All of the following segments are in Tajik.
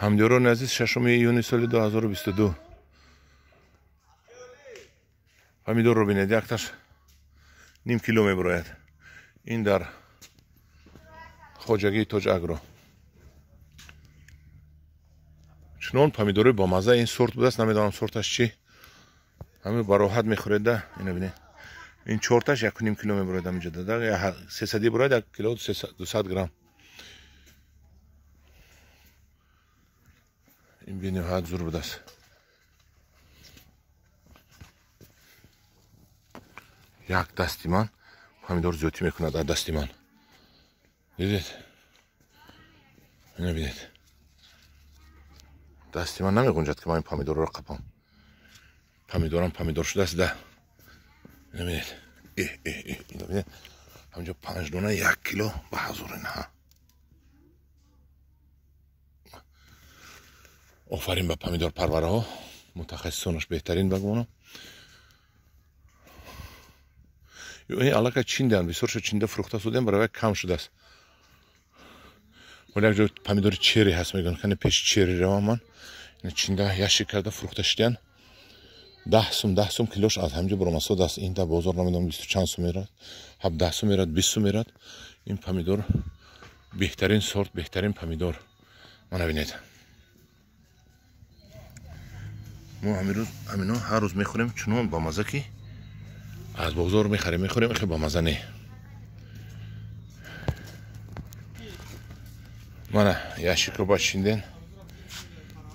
Ҳамдиёрони азиз, 6 июни соли 2022. Помидорро бинед, якташ ним кило мебурояд. Ин дар хоҷагии Тоҷ Агро. Чунон помидори бомаза ин сорт будааст, намедонам сорташ чӣ. Ҳамин бароҳат мехӯред да, ина бинед. Ин чорташ 1.5 кило мебурояд ҳаминҷо да, 300 бурояд, 1 кило 200 грамм. Ин бениҳоят зур будааст. Як дасти ман помидор зиёдтӣ мекунад аз дасти ман. Дидед? Ина бинед. Дасти ман намеғунҷад, ки ман ин помидорро қапам. Помидорам помидор шудааст да. Ина бинед. Э э э, ина бинед. Ҳаминҷо 5 дона 1 кило ба 1000 ина. Офарин ба помидорпарварҳо, мутахассисонаш беҳтарин ба гумонам. Ин аллакай чиндаанд, бисёршо чинда фурӯхта шудем, барои кам шудааст. Вале як ҷо помидори черри ҳаст, мегӯянд, кане пеши черри равам ман. Ина чинда ящик карда фурӯхта шудиянд. 10 сум, 10 сум килош аз ҳаминҷо баромадсод аст. Ин дар бозор намедонам 20 чанд сум мерад, 17 сум мерад, 20 сум мерад. Ин помидор беҳтарин сорт, беҳтарин помидор. Мана бинед. Мо ҳамин ҳамино ҳар рӯз мехӯрем, чунон бамаза ки аз бозор мехарем, мехӯрем, хеле бамаза не. Мана ящикро бачинден,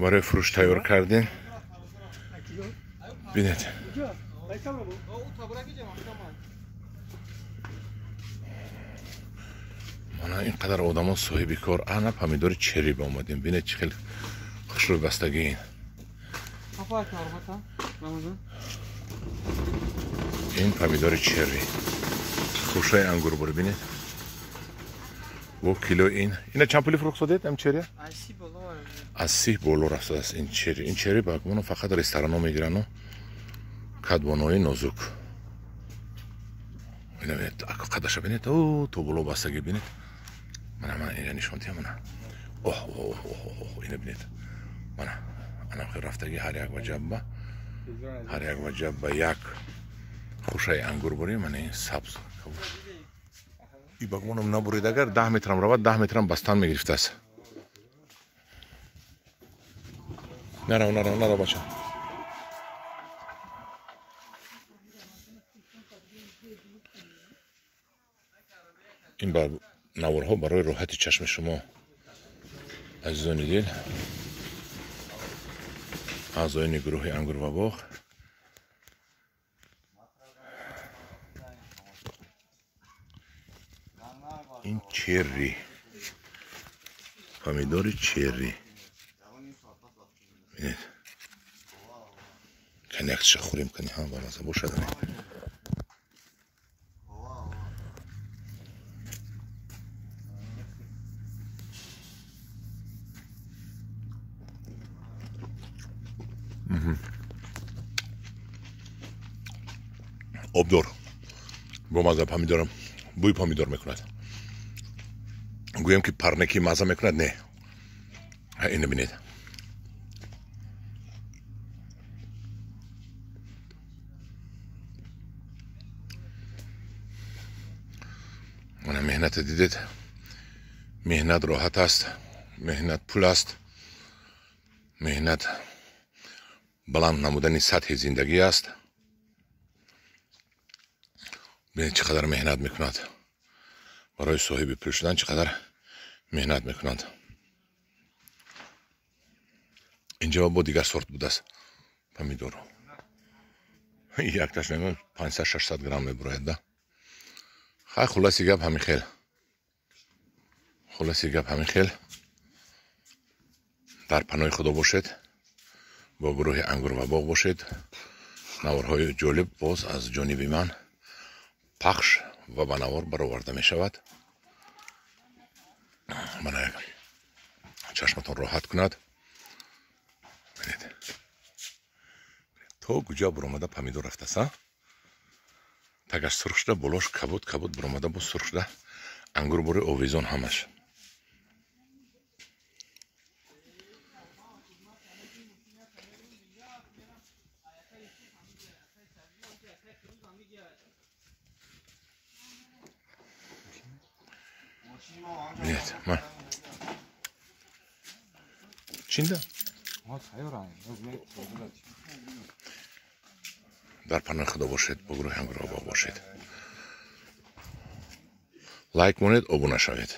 барои фурӯш тайёр карден. Бинед. Мана ин қадар одамо соҳиби кор. Ана помидори черри ба омадем. Бинед чӣ хел хушрӯй бастагӣ ин. Ин помидори черри. Хушаи ангур бур бинед. Бо кило ин. Ина чанд пули фурӯхт содед ам черри? Аз 30 боло рафтааст ин черри. Ин черри ба гумонам фақат ресторанҳо мегирану кадбонои нозук. Ина бинед, қадаша бинед, о, то боло бастагӣ бинед. Мана мана ина нишон диҳам, мана. Оҳ, оҳ, оҳ, оҳ, ина бинед. Мана, ана хел рафтагӣ ҳар як ваҷабба, ҳар як ваҷабба як хушаи ангур бурем, мана ин сабз. И ба гумонам набурид, агар 10 метрам равад, 10 метрам бастан мегирифтааст. Нарав, нарав, нарав, бача. Ин наворҳо барои роҳати чашми шумо, азизони дил, аъзоёни гурӯҳи Ангур ва боғ. Ин черри, помидори черри. Бинед, кани якчиша хӯрем, кани ҳама бамаза бошад. Обдор бомаза помидорам, бӯи помидор мекунад. Гӯем ки парнеки маза мекунад, не. Ина бинед. Мана меҳната дидед. Меҳнат роҳат аст, меҳнат пул аст, меҳнат баланд намудани сатҳи зиндагӣ аст. Бинед чӣ қадар меҳнат мекунад. Барои соҳиби пул шудан чӣ қадар меҳнат мекунанд. Инҷо бо дигар сорт будааст помидор. Якташ мегӯям 500-600 грамм мебурояд да. Хай, хулоси гап ҳамин хел. Хулоси гап ҳамин хел. Дар паноҳи Худо бошед, бо гурӯҳи Ангур ва боғ бошед. Наворҳои ҷолиб боз аз ҷониби ман пахш ва ба навор бароварда мешавад. Мана як чашматон роҳат кунад. Бинед, то куҷо буромада помидор рафтааст, а? Тагаш сурх шуда, болош кабуд кабуд буромада, боз сурх шуда, ангур бури овезон ҳамаш. Бинед, ман чинда дар паноҳи Худо бошед, бо гурӯҳи ҳамгурӯҳ бошед, лайк монед, обуна шавед.